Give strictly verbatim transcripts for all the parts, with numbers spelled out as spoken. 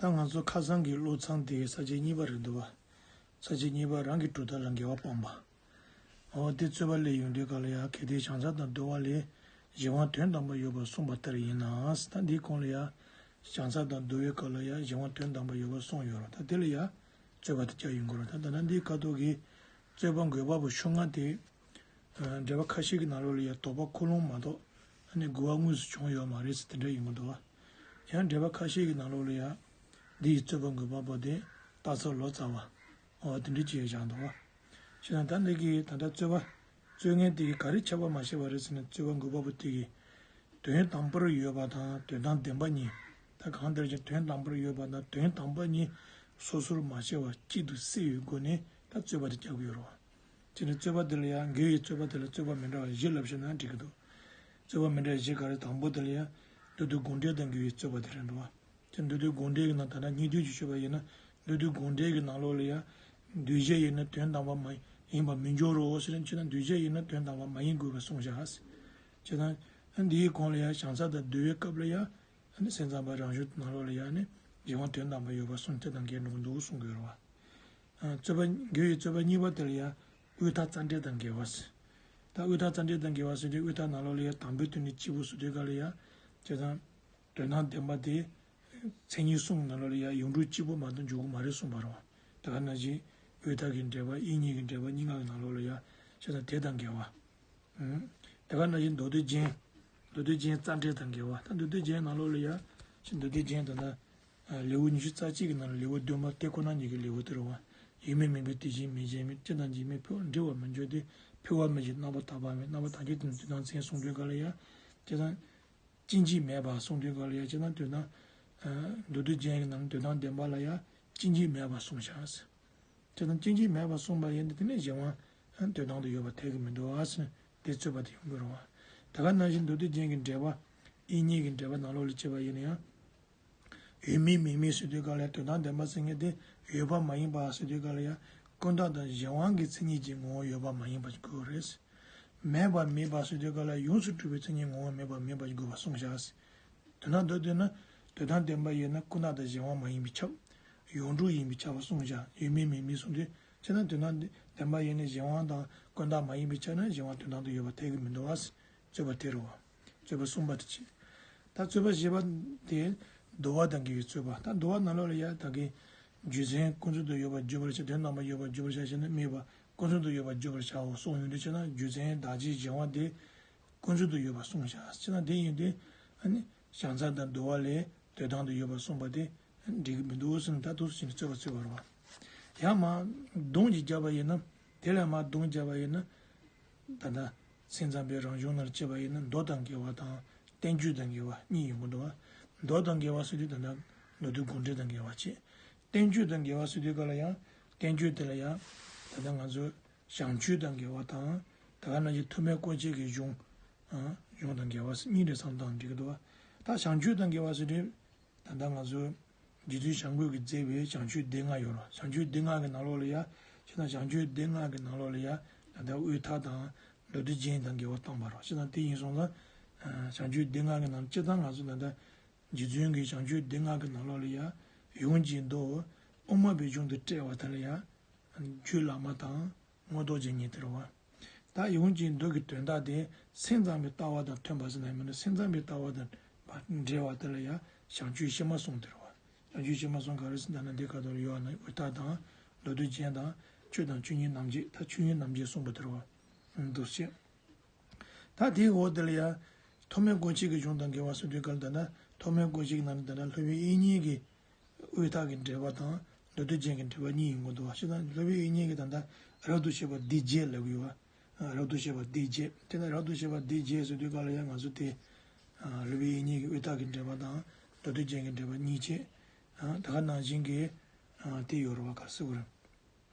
ད་ང་ཚོ་ཁ་སང་གི་བློ་ཚངས་དེ་ས་བཅད་གཉིས་པ་རེད་འདུག་བ། ས་བཅད་གཉིས་པ་རང་གི་གྲུབ་མཐའ་ལ་འགལ་བ་སྤངས་པ། འོ་དེ་རྩོད་པ་སླེབས་ཡོང་དུས་ག་ལ་ཡ་གལ་ཏེ་བྱང་ས་དང་བསྡུ་བ་ལས་གཞན་དབང་དོན་དམ་པར་ཡོད་པར་གསུངས་པ་ལྟར་ཡིན་ན། ད་འདིའི་གོང་ལ་ཡ་བྱང་ས་དང་བསྡུ་བའི་སྐབས་ལ་ཡ་གཞན་དབང་དོན་དམ་པར་ཡོད་པར་གསུངས་ཡོད་རེད། ད་དེ་ལ་ཡ་རྩོད་པ་དེ་བརྒྱབ་ཡོང་གི་རེད། ད་ད་ལྟ་འདིའི་ཁ་ཐོག་གི་རྩོད་པ་འགོད་པ་པོ་ཤོག་ལྔ་དེ། འགྲེལ་པ་ཁ་ཤས་ཀྱི་ནང་ལོགས་ལ་ཡང་དོགས་པ་ཁུངས་ལུང་མ་གཏོགས་ཨ་ནི་དགོས་པ་དངོས་སུ་བྱུང་ཡོད་མ་རེད་ཟེར་དེ་འདྲ་ཡིན་གྱི་འདུག་བ། ཡང་འགྲེལ་པ་ཁ་ཤས་ཀྱི་ནང་ལོགས་ལ་ཡང་འདི་ཡི་རྩོད་པ་འགོད་པ་པོ་དེ་རྟགས་གསལ་ལོ་ཙཱ་བ། འོ་དེ་འདྲ་ཅིག་བཞག་འདུག་བ། བྱས་ན་ད་འདི་གི་ད་ལྟ་རྩོད་པ་རྩོད་མཁན་དེ་གིས་ག་རེ་ཁྱབ་པ་མ་ཤེས་པ་རེད་ཟེར་ན། རྩོད་པ་འགོད་པ་པོ་དེ་གིས་དོན་དམ་པར་ཡོད་པ་དང་དོན་དམ་བདེན་པ་གཉིས། ད་གང་ལྟར་ཀྱང་དོན་དམ་པར་ཡོད་པ་དང་དོན་དམ་པ་གཉིས་སོ་སོར་མ་ཕྱེ་བར་གཅིག་ཏུ་བསྲེས་པའི་སྒོ་ནས་ད་རྩོད་པ་དེ་རྒྱག་གི་ཡོད་རེད་བ། དེ་ནས་རྩོད་པ་དེ་ལ་ཡང་འགལ་བའི་རྩོད་པ་དེ་ལ་རྩོད་པ་མི་འདྲ་བ་བཞི་ལབ་བྱས་ན་འགྲིག་གི་འདུག་རྩོད་པ་མི་འདྲ་བ་བཞི་ག་རེ། དང་པོ་དེ་ལ་ཡང་མདོ་སྡེ་དགོངས་འགྲེལ་དང་འགལ་བའི་རྩོད་པ་དེ་རེད་འདུག་བ། དེ་མདོ་སྡེ་དགོངས་འགྲེལ་གྱི་ནང་ད་ལྟ་སྙིང་བསྡུས་ཀྱི་ཆོས་པ་ཡིན་ན། མདོ་སྡེ་དགོངས་འགྲེལ་གྱི་ནང་ལོགས་ལ་ཡང་འདུས་བྱས་ཡིན་ན་དོན་དམ་པ་མ་ཡིན་པར་མི་འགྱུར་རོ་ཟེར་ན། བྱས་ན་འདུས་བྱས་ཡིན་ན་དོན་དམ་པ་མ་ཡིན་དགོས་པར་གསུངས་བཞག་ཟེར། བྱས་ཙང་འདིའི་གོང་ལ་ཡང་བྱང་ས་དང་བསྡུ་བའི་སྐབས་ལ་ཡང་སེམས་ཙམ་པ་རང་བྱུང་ནང་ལོགས་ལ་ཡང་ནི་གཞན་དབང་དོན་དམ་པ་ཡོད་པར་གསུངས་དེ་དང་འགལ་འགྲོ་གི་འདུག་གསུང་དགོས་རེད་བ། རྩོད་པ་འགལ་བའི་རྩོད་པ་གཉིས་པ་དེ་ལ་ཡང་དབུས་མཐའ་རྩ་འགྲེལ་དང་འགལ་བ་ཟེར། ད་དབུས་མཐའ་རྩ་འགྲེལ་དང་འགལ་བ་ཟེར་དུས་དབུས་མཐའ་ནང་ལོགས་ལ་ཡང་དང་པོའི་དོན་ནི་གཅིག་པུ་ཟེར་དུས་ག་ལ་ཡང་། བྱས་ཙང་དོན་དམ་བདེན་པ་དེ་མཚན་ཉིད་གསུམ་ནང་ལོགས་ལ་ཡང་ཡོངས་གྲུབ་གཅིག་པུ་མ་གཏོགས་འཇོག་གི་མ་རེད་གསུངས་པ་རེད་བ། དེ་ག་ནང་བཞིན་དབུས་མཐའ་གི་འགྲེལ་པ་དབྱིག་གཉེན་གྱི་འགྲེལ་པ་གཉིས་ཀ་གི་ནང་ལོགས་ལ་ཡང་བྱས་ཙང་དེ་དང་འགལ་བ། དེ་ག་ནང་བཞིན་མདོ་སྡེ་རྒྱན། མདོ་སྡེ་རྒྱན་རྩ་འགྲེལ་དང་འགལ་བ། ད་མདོ་སྡེ་རྒྱན་ནང་ལོགས་ལ་ཡང་། ཅི་མདོ་སྡེ་རྒྱན་ད་ལྟ་ལེའུ་ཉི་ཤུ་རྩ་གཅིག་གི་ནང་ལ་ལེའུ་བདུན་པ་དེ་ཁོ་ན་ཉིད་ཀྱི་ལེའུ་དེ་རེད་བ། ཡོད་མིན་མིན་པའི་དེ་བཞིན་མེད་ཅེས་མིན། ཅི་དང་ཅི་མིན་འཕེལ་བ་འབྲི་བར་མི་འགྱུར་ཏེ། འཕེལ་བ་མི་བྱེད་རྣམ་པར་དག་པ་མེད། རྣམ་པར་དག་གི་དོན་དོན་དམ་མཚན་གསུངས་དུས་ག་ལ་ཡང་། ཅི་དང་། སྐྱེ་མཆེད་མེད་པ་གསུངས་དུས་ག་ལ་ཡང་། ཅི་དང་དོན་དམ། མདོ་སྡེ་རྒྱན་གྱི་ནང་དོན་དམ་བདེན་པ་ལ་ཡང་སྐྱེ་མཆེད་མེད་པ་གསུངས་བཞག་ཟེར། དེ་དང་སྐྱེ་མཆེད་མེད་པར་གསུངས་པ་ཡིན་ཏེ། དེ་ནས་གཞན་དབང་དོན་དམ་དུ་ཡོད་པར་ཐལ་གྱི་མི་འདུག་ཨ་ཟེར་ནས་དེ་རྩོད་པ་དེ་ཡོང་གི་རེད་བ། དེ་ག་ནང་བཞིན་མདོ་སྡེ་རྒྱན་གྱི་འགྲེལ་པ། དབྱིག་གཉེན་གྱི་འགྲེལ་པ་ནང་ལོགས་ལ་བྱས་པ་ཡིན་ན་ཡང་། ཡོད་མིན་མེད་མིན་ཟེར་དུས་ག་ལ་ཡང་དོན་དམ་བདེན་པ་ཟེར་མཁན་དེ་ཡོད་པ་མ་ཡིན་པ་ཟེར་དུས་ག་ལ་ཡང་། ཀུན་བརྟགས་དང་གཞན་དབང་གི་མཚན་ཉིད་ཀྱི་ངོ་བོ་ཡོད་པ་མ་ཡིན་པ་ཞིག་དགོས་རེད། མེད་པ་མིན་པ་ཟེར་དུས་ག་ལ་ཡོངས་སུ་གྲུབ་པའི་མཚན་ཉིད་ངོ་བོ་མེད་པ་མིན་པ་ཞིག་དགོས་པ་གསུངས་བཞག་ཟེར། དོན་དམ་མདོར་བསྡུས་ན། དོན་དམ་བདེན་པ་ཡིན་ན་ཀུན་བརྟགས་དང་གཞན་དབང་མ་ཡིན་པས་ཁྱབ། ཡོངས་གྲུབ་ཡིན་པས་ཁྱབ་པ་གསུངས་བཞག་ཡོད་མིན་མེད་མིན་གསུངས་དུས། བྱས་ན་དོན་དམ་བདེན་པ་ཡིན་ན་གཞན་དབང་དང་ཀུན་བརྟགས་མ་ཡིན་པས་ཁྱབ་ན་གཞན་དབང་དོན་དམ་དུ་ཡོད་པར་ཐལ་གྱི་མི་འདུག་བ། རྩོད་པ་དེ་རེད་བ། རྩོད་པ་གསུམ་པ་དེ་བྱས། ད་རྩོད་པ་བཞི་པ་དེ་བསྡུ་བ་དང་འགལ་བའི་རྩོད་པ། ད་བསྡུ་བ་ནང་ལོགས་ལ་ཡང་ད་གིན་རྒྱུ་མཚན་ཀུན་རྫོབ་ཏུ་ཡོད་པར་བརྗོད་པར་བྱ། དོན་དམ་པར་ཡོད་པར་བརྗོད་པར་བྱ་ཞེ་ན། དམིགས་པ་ཀུན་རྫོབ་ཏུ་ཡོད་པར་བརྗོད་པར་བྱའོ་གསུངས་ཡོང་དུས། བྱས་ན་རྒྱུ་མཚན་བདག་གཅིག་གཞན་དབང་དེ་ཀུན་རྫོབ་ཏུ་ཡོད་པར་གསུངས་བཞག་ཟེར་ན། དེ་ཡིན་དུས་ཨ་ནི་བྱང་ས་དང་བསྡུ་བ་ལས་དོན་དམ་དུ་ཡོད་པར་གསུངས་པ་དེ་འགྲིག་གི་མི་འདུག་ཟེར་ནས་ད་དུ་ཕྱིན་ནས་རྩོད་པ་རྩོད་པ་རེད་བ། ཡང་མར་སྡོམ་ཅིག་བརྒྱབ་པ་ཡིན་ན། དེ་ལས་མར་སྡོམ་བརྒྱབ་པ་ཡིན་ན། ད་ལྟ་སེམས་ཙམ་པའི་རང་གཞུང་ནང་ལ་བྱས་པ་ཡིན་ན། མདོ་དང་འགལ་བ་དང་བསྟན་བཅོས་དང་འགལ་བ་གཉིས་ཡོང་གི་འདུག་བ། མདོ་དང་འགལ་བ་ཟེར་དུས་ད་ལྟ་མདོ་སྡེ་དགོངས་འགྲེལ་དང་འགལ་བ་བྱས། བསྟན་བཅོས་དང་འགལ་བ་ཟེར་དུས་ག་ལ་ཡང་། བསྟན་བཅོས་དེ་ལ་ཡང་ད་ལྟ་ང་ཚོ་བྱམས་ཆོས་དང་འགལ་བ་དང་། ད་ག་ནང་བཞིན་ཐོགས་མེད་སྐོར་བཅས་ཀྱི་གཞུང་། ཨ། གཞུང་དང་འགལ་བ་གཉིས་རེ་ཚང་དང་འགྲིག་གི་འདུག་བ། ད་བྱམས་ཆོས་དང་འགལ་བ་ཟེར་དུས། ད་ལྟ་ང་ཚོ་རྗེ་བཙུན་བྱམས་མགོན་གྱིས་མཛད་པའི་བྱམས་ཆོས་སྡེ་ལྔ་ཡོད་རེད། བྱམས་ཆོས་སྡེ་ལྔ་གི་ནང་ལོགས་ལ་ཡ། བྱས་ན་བྱམས་ཆོས་སྡེ་ལྔ་གི་ནང་ལོགས་ལ་ཡ། ད་ལྟ་དབུས་མཐའ་དང་མདོ་སྡེ་རྒྱན་དང་འགལ་བ་བཏང་བ་རེད། བྱས་ན་དེ་ཡིན་སོང་ཙང་། བྱམས་ཆོས་སྡེ་ལྔ་གི་ནང་སྤྱིར་བཏང་ང་ཚོ་ད་ལྟ་རྗེ་བཙུན་གྱི་བྱམས་ཆོས་སྡེ་ལྔ་གི་ནང་ལོགས་ལ་ཡ། ཡོངས་ཀྱི་མདོ་དབུ་མ་པའི་གཞུང་དུ་བཀྲལ་བ་དེ་ལ་ཡ། རྒྱུད་བླ་མ་དང་མངོན་རྟོགས་རྗེ་གཉིས་དེ་རེད་བ། ད་ཡོངས་ཀྱི་མདོ་གི་དོན་དག་དེ་སེམས་ཙམ་པའི་ལྟ་བ་དང་མཐུན་པ་ཟེར་ན་མིན་ན། སེམས་ཙམ་པའི་ལྟ་བ་དང་འབྲེལ་བ་དེ་ལ་ཡང་བྱང་ཆུབ་ཕྱི་མ་གསུམ་དེ་རེད་བ། བྱང་ཆུབ་ཕྱི་མ་གསུམ་ག་རེ་ཟེར་ན། འདི་ག་དོར་ཡོད་ན་དབུས་མཐའ་དང་མདོ་སྡེ་རྒྱན་དང་ཆོས་དང་ཆོས་ཉིད་རྣམ་འབྱེད། ད་ཆོས་ཉིད་རྣམ་འབྱེད་གསུངས་པ་དེ་རེད་བ། འདུ་བྱེད། ད་དེའི་འོག་དེ་ལ་ཡང་ཐོགས་མེད་སྐོར་ཆེན་གྱི་གཞུང་དང་འགལ་བ་ཟེར་དུས་ག་ལ། ད་ལྟ་ཐོགས་མེད་སྐོར་ཆེན་གྱི་ནང་ནས་ད་ལྟ་སློབ་དཔོན་དབྱིག་གཉེན་གྱི་དབུས་མཐའ་གི་འགྲེལ་པ་དང་མདོ་སྡེ་རྒྱན་གྱི་འགྲེལ་པ་གཉིས་ཡོང་གི་འདུག་བ། བྱས་ཙང་སློབ་དཔོན་དབྱིག་གཉེན་གྱིས་ད་ལྟ་རབ་ཏུ་བྱེད་པ་སྡེ་བརྒྱད་ལབ་ཀྱི་ཡོད་བ། རབ་ཏུ་བྱེད་པ་སྡེ་བརྒྱད། དེ་ནས་རབ་ཏུ་བྱེད་པ་སྡེ་བརྒྱད་ཟེར་དུས་ག་ལ་ཡང་ང་ཚོ་དེ། སློབ་དཔོན་དབྱིག་གཉེན་གྱི་དབུས་མཐའ་གི་འགྲེལ་པ་དང་མདོ་སྡེ་རྒྱན་གྱི་འགྲེལ་པ་གཉིས་བྱས། ད་ག་ནང་བཞིན་གྱི་དེ་ཡོད་རེད་བ། ག་རེ་ཟེར་དགོས་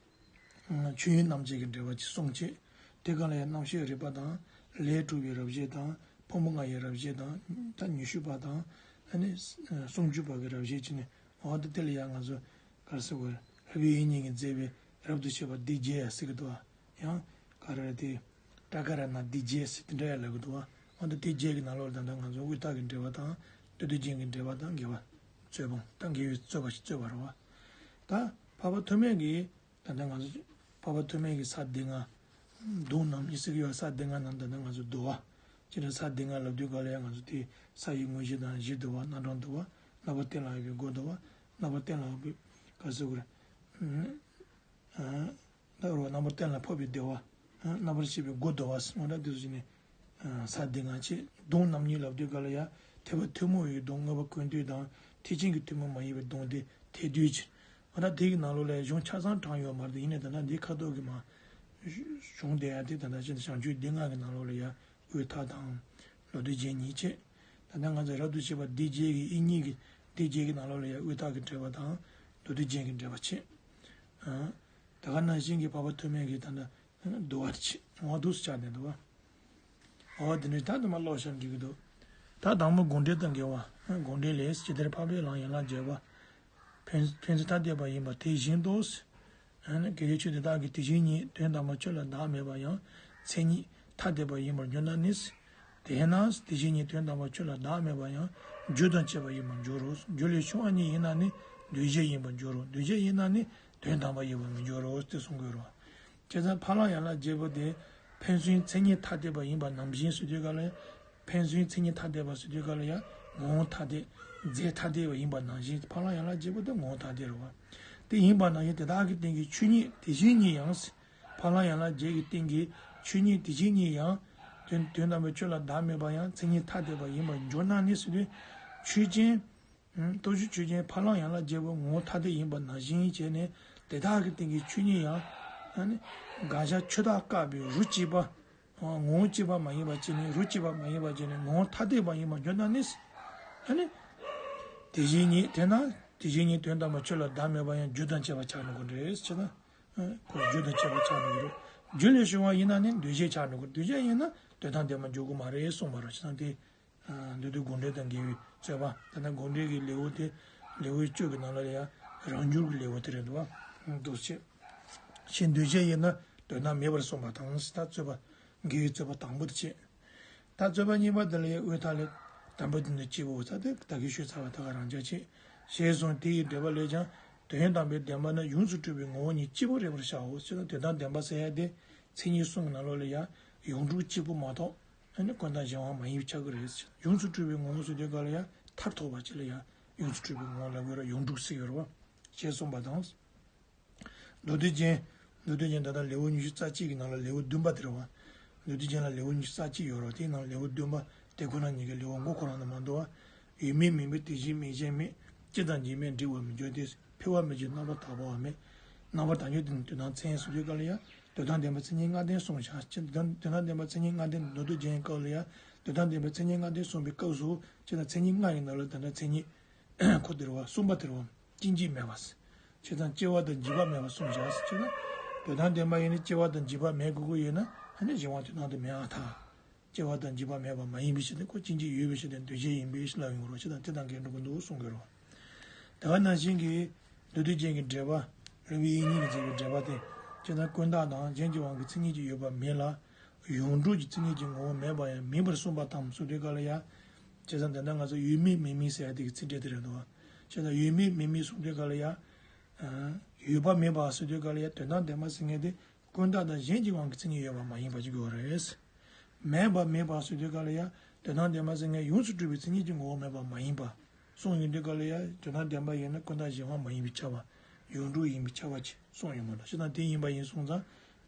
རེད། ཆོས་ཉིད་རྣམ་འབྱེད་ཀྱི་འགྲེལ་པ་ཅིག་གསུངས་བྱས། དེ་ག་ལ་ཡང་རྣམ་ཤེས་རིག་པ་དང་། ལས་གྲུབ་པའི་རབ་བྱེད་དང་། ཕུང་པོ་ལྔ་ཡི་རབ་བྱེད་དང་། ད་ཉི་ཤུ་པ་དང་། ཨ་ནི་སུམ་ཅུ་པ་གི་རབ་བྱེད་བྱས་ནས། འོ་ད་དེ་ལ་ཡང་ང་ཚོ་ག་རེ་ཟེར་དགོས། སློབ་དཔོན་དབྱིག་གཉེན་གྱིས་མཛད་པའི་རབ་ཏུ་བྱེད་པ་སྡེ་བརྒྱད་ཟེར་གྱི་འདུག་བ། ཡང་ག་རེ་རེད་དེ། པྲ་ཀ་ར་ཎ་སྡེ་བརྒྱད་ཟེར་དེ་འདྲ་ཡང་ལབ་ཀྱི་འདུག་བ། འོ་ད་སྡེ་བརྒྱད་ཀྱི་ནང་ལོགས་ལ་ད་ལྟ་ང་ཚོ་དབུས་མཐའ་གི་འགྲེལ་པ་དང་མདོ་སྡེ་རྒྱན་གྱི་འགྲེལ་པ་དང་འགལ་བ། རྩོད་སྤོང་། ད་དགེ་བའི་རྩོད་པ་ཞིག་རྩོད་པ་རེད་བ། ད་འཕགས་པ་ཐོགས་མེད་ཀྱིས་ད་ལྟ་ང་ཚོ་འཕགས་པ་ཐོགས་མེད་ཀྱིས་ས་སྡེ་ལྔ། གདོང་རྣམ་གཉིས་ཟེར་གྱི་ཡོད། ས་སྡེ་ལྔ་ནང་ད་ལྟ་ང་ཚོ་འདུལ་བ། སྤྱིར་ན་ས་སྡེ་ལྔ་ལབ་དུས་ག་ལ་ཡང་ང་ཚོ་དེ་ས་ཡི་དངོས་གཞི་དང་གཞིར་འདུལ་བ། རྣམ་གྲངས་འདུལ་བ། རྣམ་པ་གཏན་ལ་དབབ་པའི་སྒོ་འདུལ་བ། རྣམ་པ་གཏན་ལ་དབབ་པའི་ག་ཟེར་དགོས་རེད། ཨ། ད་རུང་རྣམ་པར་གཏན་ལ་ཕབ་པའི་བདེ་བ། རྣམ་པར་ཤེས་པའི་སྒོ་བདེ་བ་ཟེར་བ་འདྲ་འདི་ཚོ་ནི། ས་སྡེ་ལྔ་བྱས། གདོང་རྣམ་གཉིས་ལབ་དུས་ག་ལ་ཡ། ཐེག་པ་ཐུན་མོང་བའི་གདོང་དངོས་པོ་ཀུན་བཏུས་དང་། ཐེག་ཆེན་གྱི་ཐུན་མོང་མ་ཡིན་པའི་གདོང་སྡེ་ཐེག་བསྡུས་ཀྱི། འོ་ད་དེ་གི་ནང་ལོགས་ལ་གཞུང་ཆ་ཚང་དྲངས་ཡོད་མ་རེད། ཡིན་ནའི་ད་ལྟ་འདི་ཁ་ཐོག་གི་མ། གཞུང་དེ་ཡ་དེ་ད་ལྟ་ཅི་ན་བྱང་ཆུབ་སྡེ་ལྔ་གི་ནང་ལོགས་ལ་ཡ། དབུས་མཐའ་དང་། མདོ་སྡེ་རྒྱན་གཉིས་བྱས། ད་ལྟ་ང་ཚོ་རབ་ཏུ་བྱེད་པ་སྡེ་བརྒྱད་ཀྱི་ཨི་གཉིས་ཀྱི་སྡེ་བརྒྱད་ཀྱི་ནང་ལོགས་ལ་ཡང་དབུས་མཐའ་གི་འགྲེལ་པ་དང་། མདོ་སྡེ་རྒྱན་གྱི་འགྲེལ་པ་བྱས། ཨ། ད་ག་ནང་བཞིན་གྱི་འཕགས་པ་ཐོགས་མེད་ཀྱི་ད་ལྟ་འདུལ་བ་བྱས། འོ་འདུག་སེ་ཆགས་བསྡད་འདུག་བ། འོ་དེ་འདྲ་ད་དུ་མ་ཀློག་བཞག་འགྲིག་གི་འདུག་ད་དང་པོ་དགོངས་འགྲེལ་དང་འགལ་བ། དགོངས་འགྲེལ་ལས། ཇི་ལྟར་འཕགས་པའི་ལམ་ཡན་ལག་བརྒྱད་པ། ཕན་ཕན་ཚུན་ཐ་དད་པ་ཡིན་པ་དེ་བཞིན་དུ། ཨ་ནི་གལ་ཏེ་ཆོས་དེ་དག་གི་དེ་བཞིན་ཉིད་དོན་དམ་པར་ཆོས་ལ་བདག་མེད་པ་ཡང་མཚན་ཉིད་ཐ་དད་པ་ཡིན་པར་འགྱུར་ན་ནི། དེས་ན་དེ་བཞིན་ཉིད་དོན་དམ་པར་ཆོས་ལ་བདག་མེད་པ་ཡང་རྒྱུ་དང་བཅས་པ་ཡིན་པར་འགྱུར་རོ། རྒྱུ་ལས་བྱུང་བ་ཉིད་ཡིན་ན་ནི་འདུས་བྱས་ཡིན་པར་འགྱུར་རོ། འདུས་བྱས་ཡིན་ན་ནི་དོན་དམ་པར་ཡིན་པར་མི་འགྱུར་རོ་ཟེར་གསུང་གི་ཡོད་རེད་བ། བྱས་ཙང་འཕགས་ལམ་ཡན་ལག་བརྒྱད་པོ་དེ་ཕན་ཚུན་མཚན་ཉིད་ཐ་དད་པ་ཡིན་པ་ནང་བཞིན་ཟེར་དུས་ག་ལ། ཕན་ཚུན་མཚན་ཉིད་ཐ་དད་པ་ཟེར་དུས་ག་ལ་ཡང་ངོ་བོ་ཐ་དད། རྫས་ཐ་དད་པ་ཡིན་པ་ནང་བཞིན། འཕགས་ལམ་ཡན་ལག་བརྒྱད་པོ་དེ་ངོ་བོ་ཐ་དད་རེད་བ། དེ་ཡིན་པ་ནང་བཞིན་དེ་དག་གི་སྟེང་གི་ཆོས་ཉིད་དེ་བཞིན་ཉིད་ཡང་། འཕགས་ལམ་ཡན་ལག་བརྒྱད་ཀྱི་སྟེང་གི་ཆོས་ཉིད་དེ་བཞིན་ཉིད་ཡང་། དོན་དོན་དམ་པའི་ཆོས་ལ་བདག་མེད་པ་ཡང་མཚན་ཉིད་ཐ་དད་པ་ཡིན་པར་འགྱུར་ན་ནི་ཟེར་དུས། ཆོས་ཅན། སྟོབས་བཅུ་ཆོས་ཅན་འཕགས་ལམ་ཡན་ལག་བརྒྱད་པོ་ངོ་བོ་ཐ་དད་ཡིན་པ་ནང་བཞིན་བྱས་ནས་དེ་དག་གི་སྟེང་གི་ཆོས་ཉིད་ཡང་། ཨ་ནི། དགག་བྱ་ཆོས་བདག་བཀག་པའི་རོ་གཅིག་པ། ངོ་བོ་གཅིག་པ་མ་ཡིན་པ་བྱས་ནས་རོ་གཅིག་པ་མ་ཡིན་པ་བྱས་ནས་ངོ་བོ་ཐ་དད་པ་ཡིན་པར་འགྱུར་ན་ནི། ཨ་ནི། དེ་བཞིན་ཉིད་དེས་ན་དེ་བཞིན་ཉིད་དོན་དམ་པར་ཆོས་ལ་བདག་མེད་པ་ཡང་རྒྱུ་དང་བཅས་པ་ཆགས་འགྲོ་གི་རེད་ཟེར་ན། ཁོ་རྒྱུ་དང་བཅས་པ་ཆགས་འགྲོ་གི་རེད། རྒྱུ་ལས་བྱུང་བ་ཡིན་ན་ནི་འདུས་བྱས་ཆགས་འགྲོ་གི་རེད། འདུས་བྱས་ཡིན་ན་དོན་དམ་བདེན་པར་འགྱུར་གི་མ་རེད་གསུངས་པ་རེད་ཟེར་ན་དེ། མདོ་སྡེ་དགོངས་འགྲེལ་དང་འགལ་བའི་རྩོད་པ། ད་ལྟ་དགོངས་འགྲེལ་གྱི་ལེའུ་དེ། ལེའུ་བཅུ་གི་ནང་ལ་ཡང་རང་འགྱུར་གྱི་ལེའུ་དེ་རེད་འདུག་བ། འདུག་སེ་བྱས། ཕྱིར་འདུས་བྱས་ཡིན་ན་དོན་དམ་མེད་པར་གསུངས་པ་དང་ཟེར། ད་རྩོད་པ། འགལ་བའི་རྩོད་པ་དང་པོ་དེ་བྱས། ད་རྩོད་པ་གཉིས་པ་དེ་ལ་ཡང་དབུས་མཐའ་ལས། དང་པོ་དེ་ནི་སྐྱེས་བུ་ས་དེ་ད་གིན་ཞུས་ཚར་བ་ད་ག་རང་འཇགས་བྱས། ཞེས་གསུངས། དེ་ཡི་འགྲེལ་པ་ལས་ཀྱང་དོན་དམ་པའི་བདེན་པ་ནི་ཡོངས་སུ་གྲུབ་པའི་ངོ་བོ་ཉིད་གཅིག་པུ་རེད་པར་བྱའོ་ཟེར་ན། དོན་དམ་བདེན་པ་ཟེར་ཡ་དེ་མཚན་ཉིད་གསུམ་གྱི་ནང་ལོགས་ལ་ཡང་ཡོངས་གྲུབ་གཅིག་པུ་མ་གཏོགས། ཨ་ནི་ཀུན་བཏགས་གཞན་དབང་མ་ཡིན་པ་ཆགས་ཀྱི་རེད། ཡོངས་སུ་གྲུབ་པའི་ངོ་བོ་ཟེར་དུས་ག་ལ་ཡང་མཐར་ཐུག་པ་ཅིག་ལ་ཡང་ཡོངས་སུ་གྲུབ་པའི་ངོ་བོ་ལབ་ཀྱི་ཡོད་རེད། ཡོངས་གྲུབ་ཟེར་ཡོད་རེད་བ། ཞེས་གསུངས་པ་དང་། མདོ་སྡེ་རྒྱན། མདོ་སྡེ་རྒྱན་ད་ལྟ་ལེའུ་ཉི་ཤུ་རྩ་གཅིག་གི་ནང་ལ་ལེའུ་བདུན་པ་དེ་རེད་བ། མདོ་སྡེ་རྒྱན་ལ་ལེའུ་ཉི་ཤུ་རྩ་གཅིག་ཡོད་རེད་བ། དེའི་ནང་ལེའུ་བདུན་པ་དེ་ཁོ་རང་ཉིད་ཀྱི་ལེའུ་མགོ་ཁོ་རང་དུ་མ་འདུག་བ། ཡོད་མིན་མིན་པའི་དེ་བཞིན་མིན་གཞན་མེད། སྤྱི་དང་འཇིགས་མེད་འབྲེལ་བར་མི་འགྱུར་ཏེ། འཕེལ་བ་མི་འགྱུར་རྣམ་པར་དག་པ་བ་མེད། རྣམ་པར་དག་འགྱུར་དེ་ནི་དོན་དམ་མཚན་ཟེར་དུས་ག་ལ་ཡང་དོན་དམ་བདེན་པ་མཚན་ཉིད་ལྔ་ལྡན་གསུངས་བཞག། དོན་དོན་དམ་བདེན་པ་མཚན་ཉིད་ལྔ་ལྡན་མདོ་སྡེ་རྒྱན་སྐབས་ལ་ཡང་དོན་དམ་བདེན་པ་མཚན་ཉིད་ལྔ་ལྡན་གསུངས་པའི་སྐབས་སུ་སྤྱིར་ན་མཚན་ཉིད་ལྔ་ཡི་ནང་ལ་ད་ལྟ་མཚན་ཉིད་ཁོ་དེ་རེད་བ། གསུམ་པ་དེ་རེད་བ། སྐྱེ་འཇིག་མེད་པ། བྱས་ཙང་སྐྱེ་བ་དང་འཇིག་པ་མེད་པ་གསུངས་བཞག་ཟེར་ན། དོན་དམ་བདེན་པ་ཡིན་ན་སྐྱེ་བ་དང་འཇིག་པ་མེད་དགོས་ཀྱི་ཡོད་ན། ཨ་ནི་གཞན་དབང་དོན་དམ་དུ་མེད་པར་ཐལ། སྐྱེ་བ་དང་འཇིག་པ་མེད་པ་མ་ཡིན་པའི་ཕྱིར་དེ་ཁོ་སྐྱེ་འཇིག་ཡོད་པའི་ཕྱིར་དེ་འདུས་བྱས་ཡིན་པའི་ཕྱིར་ལབ་ཡོང་གི་རེད། བྱས་ཙང་དེ་དང་འགལ་འགྲོ་གི་འདུག་གསུང་གི་རེད། དེ་ག་ནང་བཞིན་གྱི་མདོ་སྡེ་རྒྱན་གྱི་འགྲེལ་པ། རིམ་པ་ཡིག་གཉིས་ཀྱིས་མཛད་པའི་འགྲེལ་པ་དེ། བྱས་ཙང་ཀུན་བཏགས་དང་གཞན་གྱི་དབང་གིས་མཚན་ཉིད་ཀྱི་ཡོད་པ་མེད་ལ། ཡོངས་གྲུབ་ཀྱི་མཚན་ཉིད་ཀྱི་ངོ་བོ་མེད་པ་ཡང་མིན་པར་གསུངས་པ་དང་གསུངས་དུས་ག་ལ་ཡ། བྱས་ཙང་དེ་འདྲ་ང་ཚོ་ཡོད་མེད་མེད་མིན་ཟེར་ཡ་དེ་གི་ཚིག་འགྲེལ་དེ་རེད་འདུག་བ། བྱས་ཙང་ཡོད་མེད་མེད་མིན་གསུངས་དུས་ག་ལ་ཡ། ཡོད་པ་མེད་པ་གསུངས་དུས་ག་ལ་ཡ་དོན་དམ་བདེན་པ་ཟེར་མཁན་དེ་ཀུན་བཏགས་དང་གཞན་གྱི་དབང་གིས་མཚན་ཉིད་ཡོད་པ་མ་ཡིན་པ་ཅིག་དགོས་རེད། མེད་པ་མེད་པ་གསུངས་དུས་ག་ལ་ཡ་དོན་དམ་བདེན་པ་ཟེར་མཁན་ཡོངས་སུ་གྲུབ་པའི་མཚན་ཉིད་ཀྱི་ངོ་བོ་མེད་པ་མ་ཡིན་པ། གསུངས་ཡོང་དུས་ག་ལ་ཡ་དོན་དམ་བདེན་པ་ཡིན་ན་ཀུན་བཏགས་གཞན་དབང་མ་ཡིན་པའི་ཁྱབ་པ། ཡོངས་གྲུབ་ཡིན་པའི་ཁྱབ་པ་ཅིག་གསུངས་ཡོང་གི་འདུག། བྱས་ཙང་དེ་ཡིན་པ་ཡིན་སོང་ཙང་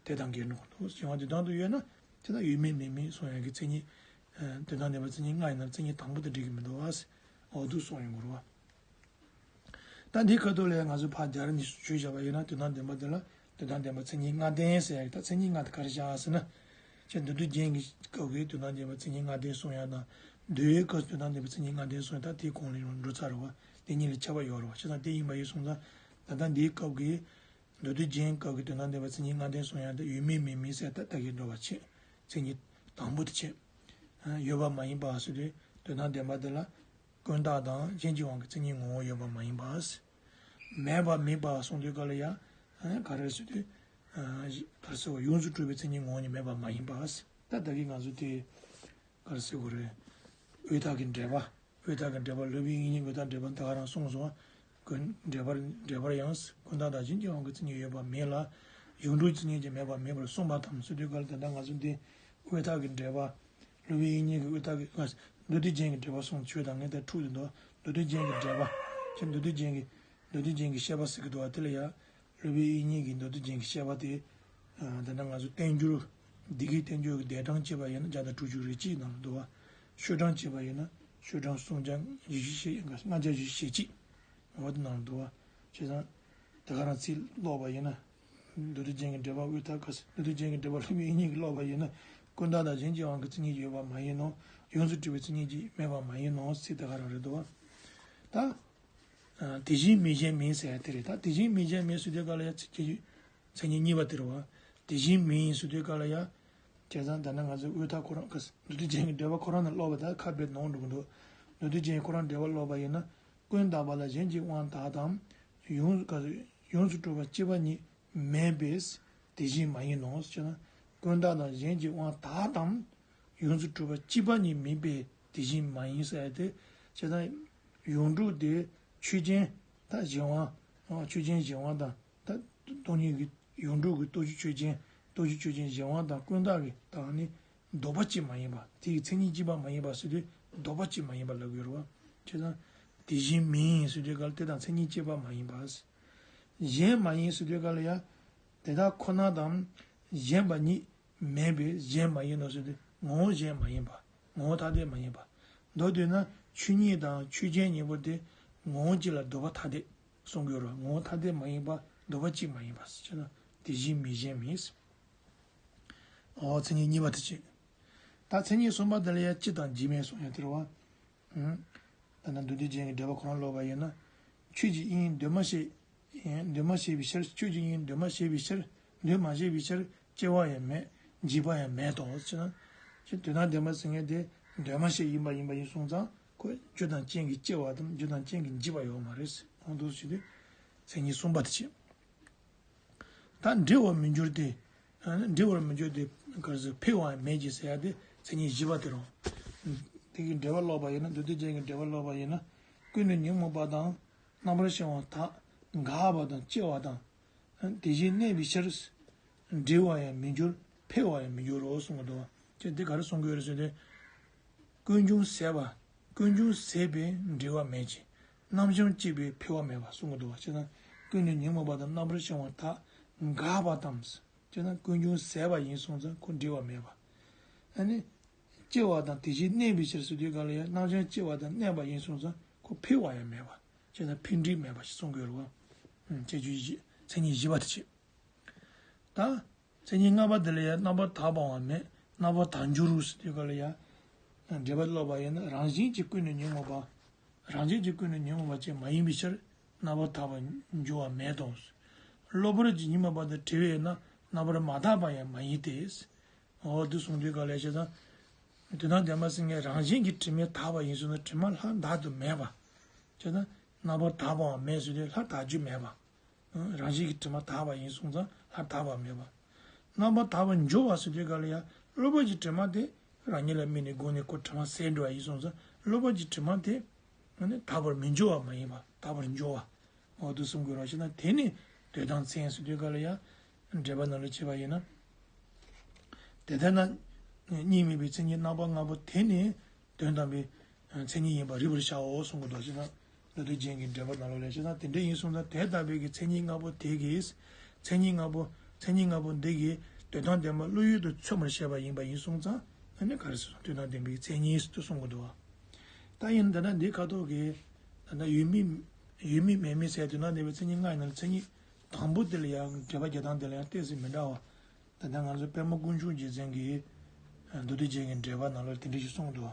དེ་དང་འགལ་འགྲོ་གི་འདུག། གཞན་དབང་དེ་དོན་དུ་ཡོད་ན་དེ་དག་ཡོད་མེད་མེད་མིན་གསུང་ཡག་གི་མཚན་ཉིད། དོན་དམ་བདེན་པ་མཚན་ཉིད་ལྔ་ཡིན་ན་མཚན་ཉིད་དང་པོ་དེ་འགྲིག་གི་མི་འདུག་བ། འོ་འདུག་གསུངས་ཡོང་གི་རེད་བ། ད་འདིའི་ཁ་ཐོག་ལ་ང་ཚོས་ཕར་སྦྱར་ནས་ཞུས་བཞག་པ་ཡིན་ན་དོན་དམ་བདེན་པ་དེ་ལ་དོན་དམ་བདེན་པ་མཚན་ཉིད་ལྔ་ལྡན་ཟེར་ཡག་གི་ད་མཚན་ཉིད་ལྔ་དེ་ག་རེ་བཞག་ཟེར་ན། ཁྱེད་མདོ་སྡེ་རྒྱན་གྱི་སྐབས་ཀྱི་དོན་དམ་བདེན་པ་མཚན་ཉིད་ལྔ་ལྡན་གསུང་ཡག་དང་། འདུལ་བའི་སྐབས་སུ་དོན་དམ་བདེན་པ་མཚན་ཉིད་ལྔ་ལྡན་གསུང་ཡག་ད་དེའི་གོང་ལ་ཡང་འགྲོ་ཚར་རེད་བ། དེ་གཉིས་ལ་ཁྱད་པར་ཡོད་རེད་བ། བྱས་ཙང་དེ་ཡིན་པ་ཡིན་སོང་ཙང་ད་ལྟ་འདིའི་སྐབས་ཀྱི་མདོ་སྡེ་རྒྱན་སྐབས་ཀྱི་དོན་དམ་བདེན་པ་མཚན་ཉིད་ལྔ་ལྡན་གསུང་ཡག་དེ་ཡོད་མེད་མེད་མིན་ཟེར་ད་ལྟ་གི་འགྲོ་བ་བྱེད། མཚན་ཉིད་དང་པོ་དེ་བྱེད། ཡོད་པ་མ་ཡིན་པ་ཟེར་དུས་དོན་དམ་བདེན་པ་དེ་ལ་ཀུན་བཏགས་དང་གཞན་གྱི་དབང་གིས་མཚན་ཉིད་ངོ་བོ་ཡོད་པ་མ་ཡིན་པ། མེད་པ་མེད་པ་གསུངས་དུས་ག་ལ་ཡ། ག་རེ་ཟེར་དུས། ག་རེ་ཟེར་བ་ཡོངས་སུ་གྲུབ་པའི་མཚན་ཉིད་ངོ་བོ་ཉིད་མེད་པ་མ་ཡིན་པ། ད་ལྟ་གི་ང་ཚོ་དེ། ག་རེ་ཟེར་དགོས་རེད། དབུས་མཐའ་གི་འགྲེལ་པ། དབུས་མཐའ་གི་འགྲེལ་པ། སློབ་དཔོན་དབྱིག་གཉེན་གྱི་དབུས་མཐའ་འགྲེལ་པ་དེ་ག་རང་གསུངས་སོང་། ཀུན་འགྲེལ་པར་འགྲེལ་པར་ཡང་། ཀུན་བརྟགས་དང་གཞན་གྱི་དབང་གིས་མཚན་ཉིད་ཡོད་པ་མིན་ལ། ཡོངས་གྲུབ་ཀྱི་མཚན་ཉིད་ཀྱང་མེད་པ་མིན་པར་གསུངས་པ་དང་། ཟེར་དུས་སྐབས་ལ་ད་ལྟ་ང་ཚོ་འདི་དབུས་མཐའ་གི་འགྲེལ་པ། སློབ་དཔོན་དབྱིག་གཉེན་གྱི་དབུས་མཐའ་གི། ང་མདོ་སྡེ་རྒྱན་གྱི་འགྲེལ་པ་གསུངས། ཆོས་དང་ངེས་དང་འཁྲུལ་དེ་འདུག་མདོ་སྡེ་རྒྱན་གྱི་འགྲེལ་པ། ཁྱེད་མདོ་སྡེ་རྒྱན་གྱི། མདོ་སྡེ་རྒྱན་གྱི་བཤད་པ་ཟེར་གྱི་འདུག་བ། དེ་ལ་ཡ། སློབ་དཔོན་དབྱིག་གཉེན་གྱི་མདོ་སྡེ་རྒྱན་གྱི་བཤད་པ་དེ། ཨ། ད་ལྟ་ང་ཚོ་བསྟན་འགྱུར། འདི་གའི་བསྟན་འགྱུར་གྱི་འདས་གྲངས་བྱས་པ་ཡིན་ན་བརྒྱ་དང་དྲུག་ཅུ་རེ་གཅིག་ནང་ལ་འདུག་བ། ཆོས་གྲངས་བྱས་པ་ཡིན་ན་ཆོས་གྲངས་སུམ་བརྒྱ་ཉི་ཤུ་ཞེ། ལྔ་བརྒྱ་ཉི་ཤུ་ཞེ་གཅིག་འོ་དེ་ནང་འདུག་བ། བྱས་ཙང་། དེ་ག་རང་ཚིག་ཀློག་པ་ཡིན་ན། མདོ་སྡེ་རྒྱན་གྱི་འགྲེལ་པ་དབུས་མཐའ་ག། མདོ་སྡེ་རྒྱན་གྱི་འགྲེལ་པ་སློབ་དཔོན་དབྱིག་གཉེན་གྱིས་ཀློག་པ་ཡིན་ན། ཀུན་བརྟགས་དང་གཞན་གྱི་དབང་གིས་མཚན་ཉིད་ཡོད་པ་མ་ཡིན་ནོ། ཡོངས་སུ་གྲུབ་པའི་མཚན་ཉིད་ཀྱང་མེད་པ་མ་ཡིན་ནོ། ཚིག་དེ་ག་རང་རེད་འདུག་བ། ད། ཨ། དེ་བཞིན་མིང་གཞན་མིན་ཟེར་ཡ་དེ་རེད། ད་དེ་བཞིན་མིང་གཞན་མིན་ཟེར་དུས་སྐབས་ལ་ཡ་ཚིག་གི་མཚན་ཉིད་གཉིས་པ་དེ་རེད་བ། དེ་བཞིན་མིན་ཟེར་དུས་སྐབས་ལ་ཡ། བྱས་ཙང་ད་ནི་ང་ཚོའི་དབུས་མཐའ་ཁོ་རང་གི་མདོ་སྡེ་རྒྱན་གྱི་འགྲེལ་པ་ཁོ་རང་ནས་ཀློག་པ་ད་ཁ་བེད་ནོར་འགྲོ་གི་འདུག་མདོ་སྡེ་རྒྱན་ཁོ་རང་འགྲེལ་པ་ཀློག་པ་ཡིན་ན། ཀུན་བརྟགས་པ་དང་གཞན་གྱི་དབང་དག་དང་། ཡོངས། ཡོངས་སུ་གྲུབ་པ་གཅིག་པ་ཉིད་མིན་པས་དེ་བཞིན་མ་ཡིན་ནོ་ཟེར་ན། ཀུན་བརྟགས་དང་གཞན་གྱི་དབང་དག་དང་། ཡོངས་སུ་གྲུབ་པ་གཅིག་པ་ཉིད་མིན་པས་དེ་བཞིན་མ་ཡིན་ཟེར་ཡ་དེ། བྱས་ཙང་ཡོངས་གྲུབ་དེ་ཆོས་ཅན། ད་གཞན་དབང་། ཨ། ཆོས་ཅན་གཞན་དབང་དང་། ད་སྟོང་ཉིད་ཀྱི་ཡོངས་གྲུབ་ཀྱི་རྟོགས་བྱེད་ཆོས་ཅན། རྟོགས་བྱེད་ཆོས་ཅན་གཞན་དབང་དང་ཀུན་བརྟགས་ཀྱི་དང་ནི་ལྡོག་པ་གཅིག་མ་ཡིན་པ། དེ་ཡི་མཚན་ཉིད་གཅིག་པ་མ་ཡིན་པ་ཟེར་དུས་ལྡོག་པ་གཅིག་མ་ཡིན་པ་ལབ་ཀྱི་ཡོད་རེད་བ། བྱས་ཙང་དེ་བཞིན་མིན་ཟེར་དུས་སྐབས་ལ་དེ་དང་མཚན་ཉིད་གཅིག་པ་མ་ཡིན་པ། གཞན་མ་ཡིན་ཟེར་དུས་སྐབས་ལ་ཡང་དེ་དག་ཁོ་ན་དང་གཞན་པ་ཉིད་མིན་པས་གཞན་མ་ཡིན་ནོ་ཟེར་དུས་ངོ་བོ་གཞན་མ་ཡིན་པ། ངོ་བོ་ཐ་དད་མ་ཡིན་པ། མདོར་བསྡུས་ན་ཆོས་ཉིད་དང་ཆོས་ཅན་གཉིས་པོ་དེ་ངོ་བོ་གཅིག་ལ་ལྡོག་པ་ཐ་དད་གསུང་གི་ཡོད་རེད། ངོ་བོ་ཐ་དད་མ་ཡིན་པ། ལྡོག་པ་གཅིག་མ་ཡིན་པ་ཟེར་ན་དེ་བཞིན་མིང་གཞན་མིན། འོ། མཚན་ཉིད་གཉིས་པ་དེ་བྱས། ད་མཚན་ཉིད་གསུམ་པ་དེ་ལ་ཡང་སྤྱི་དང་རྒྱུད་མེད་གསུང་ཡ་དེ་རེད་བ། ཨུམ། ད་ནི་མདོ་སྡེ་རྒྱན་གྱི་འགྲེལ་པ་ཁོ་རང་ཀློག་པ་ཡིན་ན། ཆོས་ཀྱི་དབྱིངས་འདུས་མ་བྱས། འདུས་མ་བྱས་པའི་ཕྱིར། ཆོས་ཀྱི་དབྱིངས་འདུས་མ་བྱས་པའི་ཕྱིར། འདུས་མ་བྱས་པའི་ཕྱིར་སྐྱེ་བ་ཡང་མེད། འཇིག་པ་ཡང་མེད་དོ་ཟེར་ན། ཅེས་དོན་དམ་བདེན་པ་ཟེར་མཁན་དེ་འདུས་མ་བྱས་ཡིན་པ་ཡིན་པ་ཡིན་སོང་ཙང་ཁོ་རྒྱུ་དང་རྐྱེན་གྱིས་སྐྱེ་བ་དང་རྒྱུ་དང་རྐྱེན་གྱིས་འཇིག་པ་ཡོད་མ་རེད། འོ་འདུག་ཟེར་དུས་མཚན་ཉིད་གསུམ་པ་དེ་བྱས། ད་འབྲེལ་བར་མི་འགྱུར་ཏེ། འབྲེལ་བར་མི་འགྱུར་ཏེ་ག་རེ་ཟེར། འཕེལ་བ་ཡང་མེད་ཅིང་ཟེར་ཡ་དེ་མཚན་ཉིད་བཞི་པ་དེ་རེད། དེ་གི་འགྲེལ་པ་ཀློག་པ་ཡིན་ན། མདོ་སྡེ་རྒྱན་གྱི་འགྲེལ་པ་ཀློག་པ་ཡིན་ན། ཀུན་ནས་ཉོན་མོངས་པ་དང་རྣམ་པར་ཤེས་པ་དག། འགག་པ་དང་སྐྱེ་བ་དང་། དེ་བཞིན་གནས་པའི་ཕྱིར། འབྲེལ་བར་ཡང་མི་འགྱུར། འཕེལ་བར་ཡང་མི་འགྱུར་རོ་གསུང་གི་འདུག་བ། ཅེས་འདི་ག་རེ་གསུང་གི་ཡོད་རེད་ཟེར་ཏེ། ཀུན་འབྱུང་ཟད་པ། ཀུན་འབྱུང་ཟད་པས་འབྲེལ་བ་མེད་ཅིང་། རྣམ་གཞག་སྐྱེས་པས་འཕེལ་བ་མེད་པ་གསུང་གི་འདུག་བ། བྱས་ཙང་ཀུན་ནས་ཉོན་མོངས་པ་དང་རྣམ་པར་ཤེས་པ་དག། འགག་པ་དང་། བྱས་ཙང་ཀུན་འབྱུང་ཟད་པ་ཡིན་སོང་ཙང་ཁོ་འབྲེལ་བ་མེད་པ། ཨ་ནི། སྐྱེ་བ་དང་དེ་བཞིན་གནས་པའི་ཕྱིར་ཟེར་དུས་ག་ལ་ཡང་རྣམ་གཞག་སྐྱེ་བ་དང་གནས་པ་ཡིན་སོང་ཙང་ཁོ་འཕེལ་བ་ཡང་མེད་པ། བྱས་ཙང་འཕེལ་འགྲིབ་མེད་པ་ཞིག་གསུང་གི་ཡོད་རེད་བ། ཁྱད་ཆོས་བཞི། མཚན་ཉིད་བཞི་པ་དེ་བྱས། ད། མཚན་ཉིད་ལྔ་པ་དེ་ལ་ཡང་རྣམ་པར་དག་པའང་མེད། རྣམ་པར་དག་འགྱུར་རོ་ཟེར་དུས་ག་ལ་ཡང་། འགྲེལ་པ་ཀློག་པ་ཡིན་ན། རང་བཞིན་གྱིས་ཀུན་ནས་ཉོན་མོངས་པ། རང་བཞིན་གྱིས་ཀུན་ནས་ཉོན་མོངས་པ་ཅན་མ་ཡིན་པའི་ཕྱིར་རྣམ་པར་དག་པར་འགྱུར་བ་མེད་དོ། གློ་བུར་གྱི་ཉོན་མོངས་པ་དང་བྲལ་བས་ན་རྣམ་པར་མ་དག་པ་ཡང་མ་ཡིན་ཏེ། འོ་འདི་གསུངས་དུས་ག་ལ་ཡང་བྱས་ཙང་། དོན་དམ་བདེན་པ་ཟེར་མཁན་རང་བཞིན་གྱིས་དྲི་མས་དག་པ་ཡིན་སོང་ན་དྲི་མ་སླར་དག་ཏུ་མེད་པ། བྱས་ཙང་རྣམ་པར་དག་པའང་མེད་ཟེར་དུས་སླར་དག་རྒྱུ་མེད་པ། རང་བཞིན་གྱིས་དྲི་མ་དག་པ་ཡིན་སོང་ཙང་སླར་དག་པ་མེད་པ། རྣམ་པར་དག་པར་འགྱུར་བ་ཟེར་དུས་ག་ལ་ཡང་གློ་བུར་གྱི་དྲི་མ་དེ་རང་ཉིད་ལ་དམིགས་ནས་སྒོ་ནས་ཁོ་དྲི་མ་ཟད་འགྲོ་བ་ཡིན་སོང་ཙང་གློ་བུར་གྱི་དྲི་མ་དེ་ནི་དག་པར་མི་འགྱུར་བ་མ་ཡིན་པ་དག་པར་འགྱུར་བ། འོ་འདུག་གསུང་དགོས་རོགས་ཞེ་ན། དེ་ནི་དོན་དམ་མཚན་ཟེར་དུས་ག་ལ་ཡང་འགྲེལ་པ་ནང་ལ་བྱས་པ་ཡིན་ན། དེ་ལྟར་ན་གཉིས་མེད་པའི་མཚན་ཉིད་རྣམ་པ་ལྔ་པོ་དེ་ནི་དོན་དམ་པའི་མཚན་ཉིད་ཡིན་པར་རིག་པར་བྱའོ་གསུང་གི་འདུག་ཞེ་ན། མདོ་སྡེ་རྒྱན་གྱི་འགྲེལ་པ་ནང་ལོགས་ལ་ཞེ་ན། དེ་འདྲ་ཡིན་སོང་ཙང་དེ་ལྟ་བུའི་གི་མཚན་ཉིད་ལྔ་པོ་དེ་གིས། མཚན་ཉིད་ལྔ་པོ། མཚན་ཉིད་ལྔ་པོ་འདི་གིས་དོན་དམ་བདེན་པ་བློ་ཡུལ་དུ་ཚོད་མར་བཤད་པ་ཡིན་པ་ཡིན་སོང་ཙང་ཨ་ནི་ག་རེ་ཟེར་སོང་། དོན་དམ་བདེན་པའི་མཚན་ཉིད་དུ་གསུང་གི་འདུག་བ། ད་ཡིན་ད་ལྟ་འདི་ཁ་ཐོག་གི་ད་ལྟ་ཡོད་མིན་ཡོད་མིན་མེད་མིན་ཟེར་དོན་དམ་བདེན་པའི་མཚན་ཉིད་ལྔ་ཡིན་ན་མཚན་ཉིད་དང་པོ་དེ་ལ་ཡང་འགྲེལ་པ་རྒྱག་སྟངས་དེ་ལ་ཡང་ཏོག་ཙམ་མི་འདྲ་བ། ད་ལྟ་ང་ཚོ་པདྨ་དཀོན་མཆོག་རྗེ་བཙུན་གྱི་མདོ་སྡེ་རྒྱན་གྱི་འགྲེལ་པ་ནང་ལ་དེ་འདྲ་ཞིག་གསུངས་འདུག